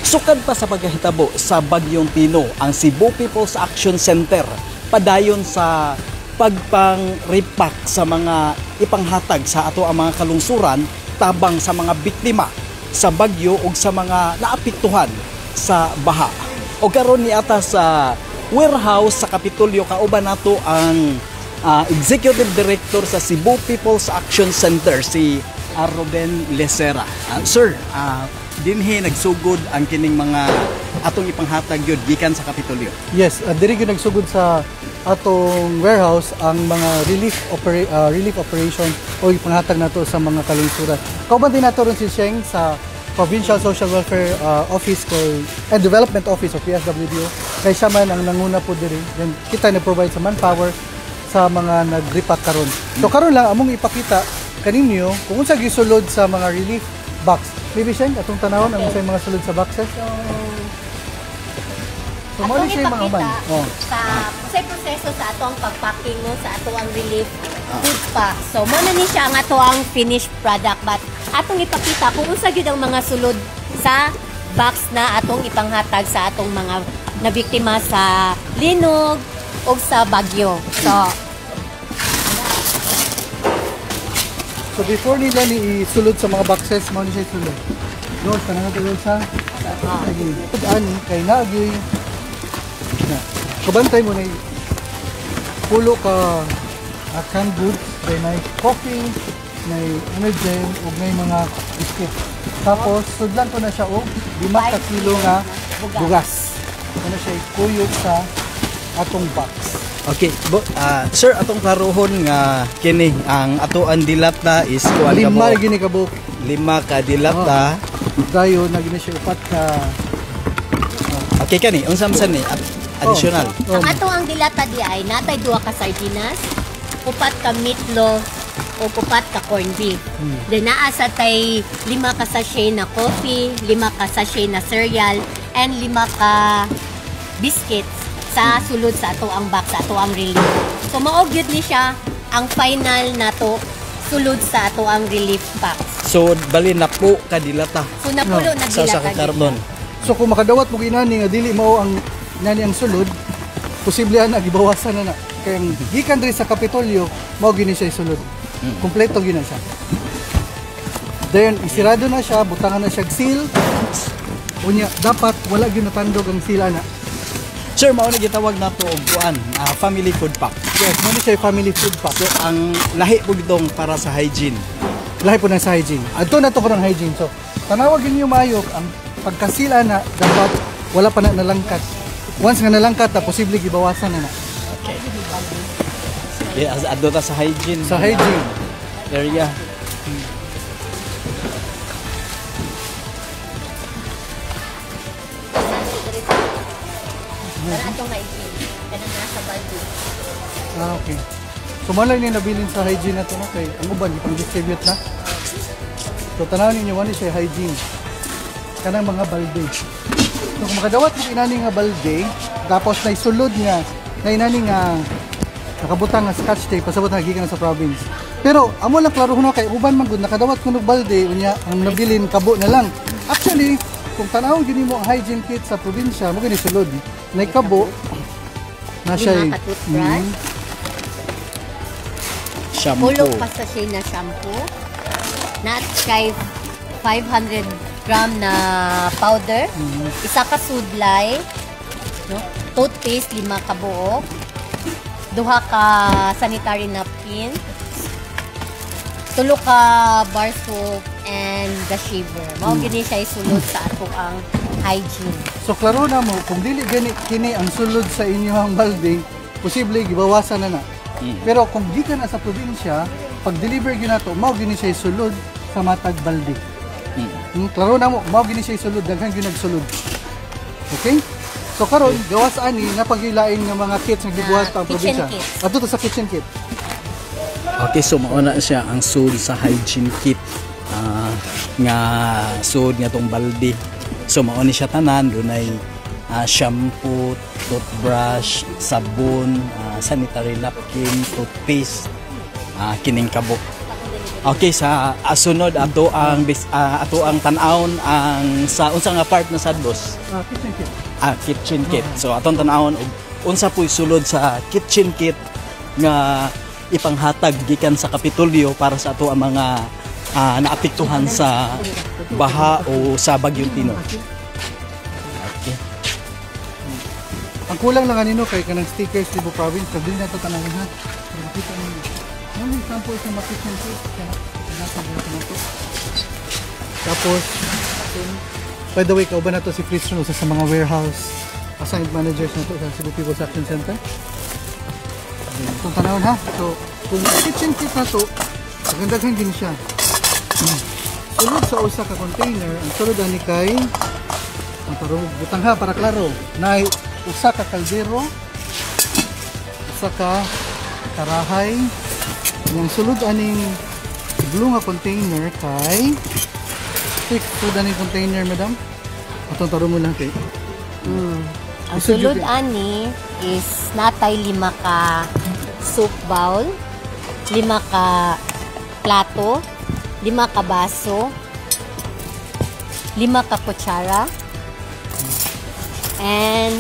Sukad pa sa pagkahitabo sa Bagyong Tino, ang Cebu People's Action Center padayon sa pagpang-repack sa mga ipanghatag sa ato ang mga kalungsuran tabang sa mga biktima sa bagyo ug sa mga naapektuhan sa baha. O karon ni ata sa warehouse sa Kapitolyo, kauban nato ang Executive Director sa Cebu People's Action Center, si Ruben Lecera. Sir, dinhi nagsugod ang kining mga atong ipanghatag yun gikan sa Kapitolyo. Yes, diri gyud nagsugod sa atong warehouse ang mga relief operation o ipanghatag nato sa mga kalungsuran. Kauban din nato ron si Sheng sa Provincial Social Welfare Office kay and Development Office o PSWDO kay siya man ang nanguna po diri. Then kita na provide sa manpower sa mga nag-repack karon. So karon lang among ipakita kaninyo kung unsa gisulod sa mga relief box. Maybe Sheng, atong tanawon ang unsay mga sulod sa boxes. So mao ni Atong siya yung mga uban. ipakita sa unsay proseso sa atong pagpacking, no, sa ato ang relief food pack. So mo na ni siya ang ato ang finished product, but atong ipakita kung unsa gyud ang mga sulod sa box na atong ipanghatag sa atong mga nabiktima sa linog o sa bagyo. So So before nila ni isulod sa mga boxes, mao ni siya isulod. Lord, tanang nato sa sige. Ani kay naagyoy na. Kabantay mo na pulo ka canned goods, kay nay coffee, nay energen ug nay mga biscuit. Tapos sudlan ko na siya og 5 ka kilo nga bugas. Bugas. Ano siya ikuyog sa atong box. Okay, sir, atong klarohon nga kini ang atoan dilata is kuan ka 5 mo, gini ka buok. 5 ka dilata. Dayon na gini siya 4 ka. Okay kani, unsa man ni additional? Oh. Ang ato ang dilata di ay natay 2 ka sardinas, 4 ka meatloaf, o 4 ka corned beef. Then naa sa tay 5 ka sachet na coffee, 5 ka sachet na cereal, and 5 ka biscuits sa sulod sa ato ang box, sa ato ang relief. So mao gyud ni siya ang final nato sulod sa ato ang relief box. So bali napo ka dilata So napulo na sa usa dilata ka karton. So kung makadawat mo inani nga dili mao ang inani ang sulod, posible ana gibawasan na na. Kay ang gikan diri sa Kapitolyo, mao gini siya isulod. Kompleto gina siya. Then isirado na siya, butangan na siya og seal. Unya dapat wala gyud natandog ang seal ana. Sir, mao na gitawag nato og kuan, family food pack. Yes, mao ni siya family food pack. So ang lahi pud itong para sa hygiene. Lahi po ng sa hygiene. Adto na to karon hygiene. So tanawag ninyo maayo ang pagka-seal ana, dapat wala pa na nalangkat. Once nga nalangkat na, posible gibawasan na na. Okay. Yeah, as adto ta sa hygiene. Sa hygiene area. Para atong hygiene. Kanang nasa balde. Ah, okay. So mao lang ni nabilin sa hygiene na to, no? Kay ang uban ipang distribute na. So tanaw ninyo mo ni siya hygiene. Kanang mga balde. So kung makadawat mo inani nga balde, tapos nay sulod nga, na inani nga nakabutang nga scotch tape pasabot na gikan na sa province. Pero amo lang klaro na kay uban man gud nakadawat kuno balde, unya ang nabilin kabo na lang. Actually, kung tan-awon gyud nimo ang hygiene kit sa probinsya, mo gini sulod. Nay kabo na siya. 5 ka toothbrush. Shampoo. 10 ka sachet na shampoo. Na kay 500 gram na powder, 1 ka sudlay, no? Toothpaste 5 ka buok, 2 ka sanitary napkin, 3 ka bar soap, and the shaver. Mao gini siya isulod sa ato ang hygiene. So klaro na mo kung dili gani kini ang sulod sa inyong balde, posible gibawasan na na. Pero kung gikan na sa probinsya, pag deliver gyud nato, mao gini siya isulod sa matag balde. Klaro na mo, mao gini siya isulod, daghan gyud nagsulod. Okay? So karon gawas ani napagilain nga mga kits nga gibuhat pa ang Kitchen probinsya. Kits. Adto ta sa kitchen kit. Okay, so mao na siya ang sud sa hygiene kit. Nga sud nga tong balde. So mao ni siya tanan, dunay shampoo, toothbrush, sabon, sanitary napkin, toothpaste, kining kabo. Okay, sa sunod ato ang tan-awon ang sa unsa nga part na sad, boss? Ah, kitchen kit. Ah, kitchen kit. So atong tan-awon og unsa po'y sulod sa kitchen kit nga ipanghatag gikan sa Kapitolyo para sa ato ang mga naapektuhan sa baha o sa Bagyong Tino. Okay. Ang kulang lang kanino kay kanang stickers Cebu Province, kag dili na to tanawin ha. Pero makita ninyo. Ano example sa mga kitchen kit? Kaya nasa na to. Tapos, by the way, kauban na to si Chris Ron, usa sa mga warehouse assigned managers na to sa Cebu People's Action Center. Itong tanawon ha. So, kung kitchen kit na to, daghan din siya. Sulod sa usa ka container, ang sulod ani kay ang tarong butang ha para klaro. Nay usa ka kaldero, usa ka karahay. Yang sulod aning blue nga container kay six sulod aning container, madam. Atong tarong mo lang kay. Ang Isod sulod yun. Ani is natay lima ka soup bowl, lima ka plato, lima ka baso, lima ka kutsara, and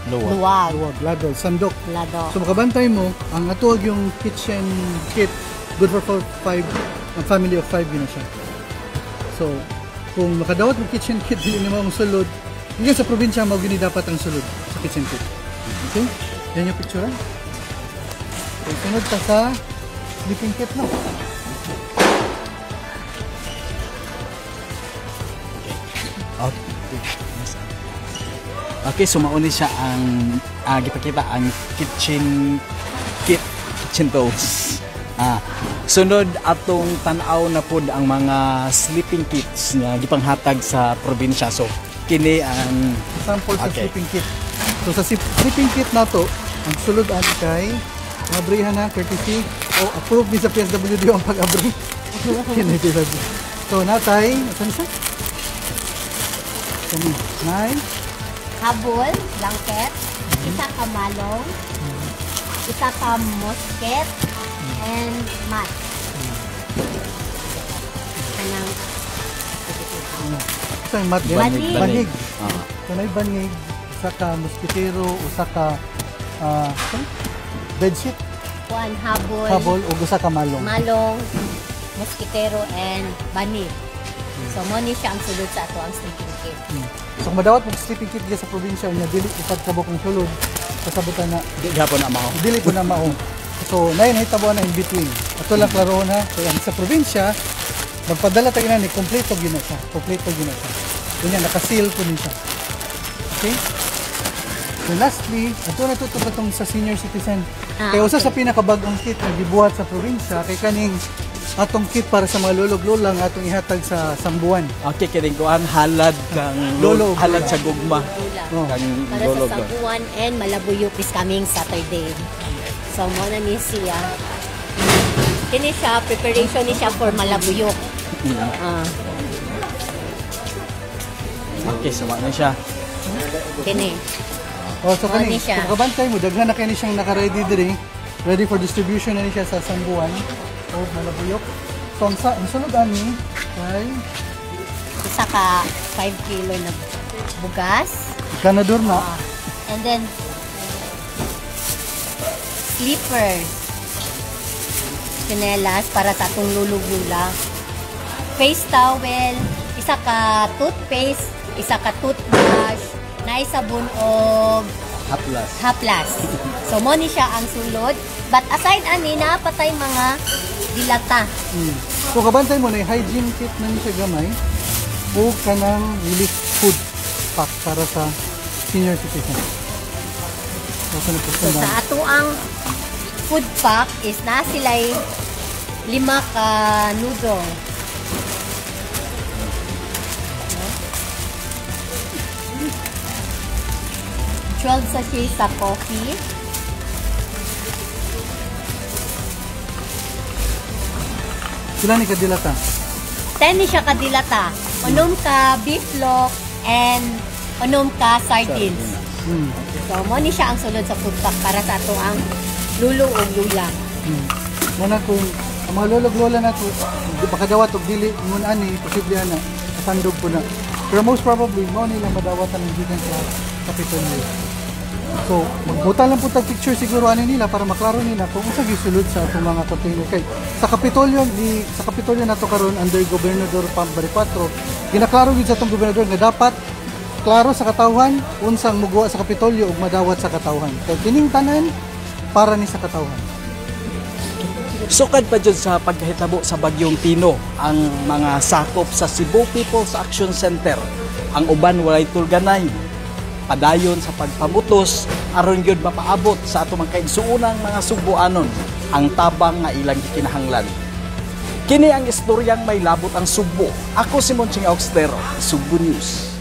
Luwag. Luwag. Luwag, ladol, sandok. Lado. So makabantay mo, ang atuag yung kitchen kit, good for four, five, ang family of five yun na siya. So, kung makadawat mo kitchen kit, dili nimo ang sulod, hindi sa probinsya mao gini dapat ang sulod sa kitchen kit. Okay? Yan yung picture. Okay, sunod pa sa sleeping kit, no? Okay. Okay, so mauni siya ang gipakita ang kitchen kit, kitchen tools. Sunod atong tan-aw na pud ang mga sleeping kits nga gipanghatag sa probinsya. So kini ang Sample sa Okay. sleeping kit. So sa sleeping kit nato, ang sulod ani kay abrihan na courtesy o approve ni sa PSWD ang pag-abri. Kini PSWD. So natay, saan siya? Kani, nay, Habol, blanket, isa ka malong, isa ka musket, and mat. Kanang isang mat din. Banig. Banig. Ah. So nay banig, usa ka mosquitero, usa ka bedsheet, kuan, habol, habol ug usa ka malong. Malong, mosquitero, and banig. So, mo ni siya ang sulod sa ato ang sleeping kit. So kung madawat mo sleeping kit diya sa probinsya unya dili usad ka ang sulod, kasabutan na Di gihapon na mao. Dili ko na mao. So, nay nahitabo na in between. Ato lang klaro na kay ang sa probinsya magpadala tayo na ni kompleto gyud na siya. Kompleto gyud na siya. Unya naka-seal po ni siya. Okay? So lastly, ato na to katong sa senior citizen. Kay usa sa pinakabag-ong kit na gibuhat sa probinsya kay kaning atong kit para sa mga lolog-lola nga atong ihatag sa Sambuan. Okay, kining kuan halad kang Lolo. Halad sa gugma. Lula. Oh. Kang Para lolo. sa Sambuan and Malabuyok is coming Saturday. So, mo na ni siya. Kini siya, preparation ni siya for Malabuyok. Okay, so na siya. Kini. Oh, so Mao kani, ni siya. kung kabantay mo, daghan na kay ni siyang naka-ready diri. Ready for distribution na ni siya sa Sambuan o Malabuyok. So ang sunod ani kay Isa ka 5 kilo na bugas. Ganador na. And then, slippers. Tsinelas para sa atong lulug-lula. Face towel, isa ka toothpaste, isa ka toothbrush, na sabon og Haplas. Haplas. So, mo ni siya ang sulod. But aside ani, napatay mga dilata. Kung kabantay mo na hygiene kit na ni siya gamay o kanang relief food pack para sa senior citizen. So, So, sa ato ang food pack is na sila'y lima ka noodle. No? 12 sachets sa coffee. Sila ni kadilata? 10 ni siya kadilata. Unom ka beef lock and unom ka sardines. So, mo ni siya ang sulod sa food pack para sa ato ang lulo o lula. Muna kung ang mga lolog lola nato di makadawat og dili ingon ani, posible ana kasandog po na. Pero most probably mao nila madawatan ng gikan sa Kapitolyo. So, magbutang lang po tag picture siguro ani nila para maklaro nila kung unsa gisulod sa atong mga container kay sa Kapitolyo ni sa Kapitolyo nato karon under Gobernador Pam Baricuatro, ginaklaro gid sa atong gobernador nga dapat klaro sa katawhan unsang muguwa sa Kapitolyo ug madawat sa katawhan. Kay kining tanan para ni sa katawhan. Sukad pa jud sa pagkahitabo sa Bagyong Tino ang mga sakop sa Cebu People's Action Center. Ang uban walay tulganay. Padayon sa pagpamutos aron gyud mapaabot sa ato mga kaigsuonang mga Sugboanon ang tabang nga ilang gikinahanglan. Kini ang istoryang may labot ang Sugbo. Ako si Monching Augstero, Sugbo News.